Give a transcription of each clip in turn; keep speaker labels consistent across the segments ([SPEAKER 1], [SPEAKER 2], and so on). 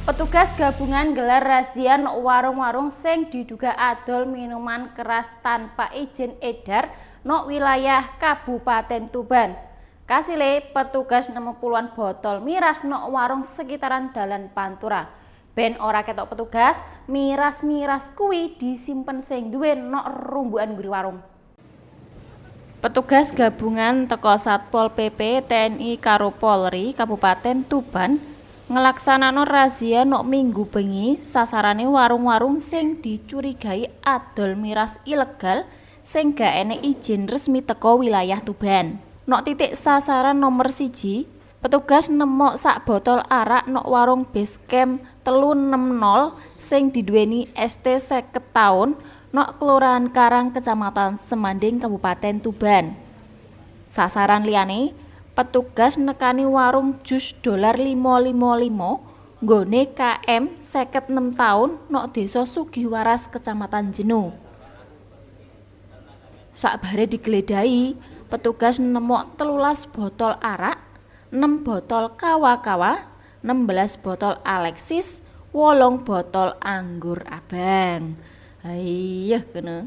[SPEAKER 1] Petugas gabungan gelar razia nok warung-warung sing diduga adol minuman keras tanpa izin edar nok wilayah Kabupaten Tuban. Kasile, petugas nemu puluhan botol miras nok warung sekitaran Dalan Pantura. Ben ora ketok petugas, miras-miras kuwi disimpen sing duwe nok rumbukan mburi warung. Petugas gabungan teko Satpol PP, TNI karo Polri Kabupaten Tuban ngelaksanakno razia nok Minggu bengi, sasarane warung-warung sing dicurigai adol miras ilegal sing gak enek izin resmi teko wilayah Tuban. Nok titik sasaran nomor 1, petugas nemok sak botol arak nok warung Basecamp 360 sing diduweni ST 50 taun nok Kelurahan Karang, Kecamatan Semanding, Kabupaten Tuban. Sasaran liyane, petugas nekani warung jus dolar 555 nggone KM 56 taun nok Desa Sugihwaras, Kecamatan Jenu. Sakbare digeledahi, petugas nemok 13 botol arak, 6 botol kawa-kawa, 16 botol Alexis, 8 botol anggur abang. Aiyah kene.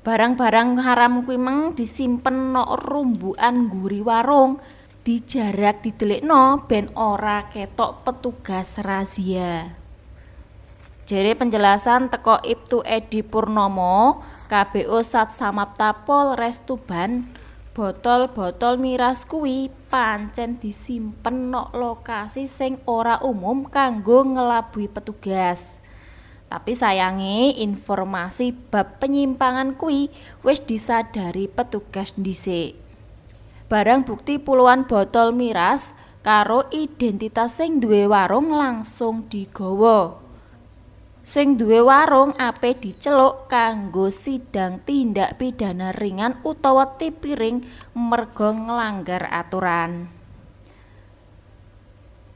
[SPEAKER 1] Barang-barang haram kuwi meng disimpen nok rumbukan mburi warung, dijarak didelikno ben ora ketok petugas razia. Jere penjelasan teko Iptu Edi Purnomo, KBO Satsamapta Polres Tuban, botol-botol miras kuwi pancen disimpen nok lokasi sing ora umum kanggo ngelabui petugas. Tapi sayange, informasi bab penyimpangan kuwi wis disadari petugas dhisik. Barang bukti puluhan botol miras karo identitas sing duwe warung langsung digawa. Sing duwe warung ape diceluk kanggo sidang tindak pidana ringan utawa tipiring merga nglanggar aturan.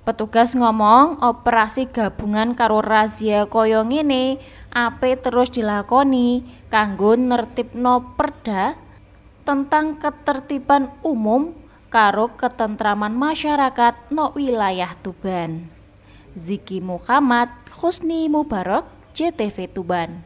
[SPEAKER 1] Petugas ngomong operasi gabungan karo razia kaya ngene ape terus dilakoni kanggo nertibno perda tentang ketertiban umum karo ketentraman masyarakat nok wilayah Tuban. Ziki Muhammad, Husni Mubarok, JTV Tuban.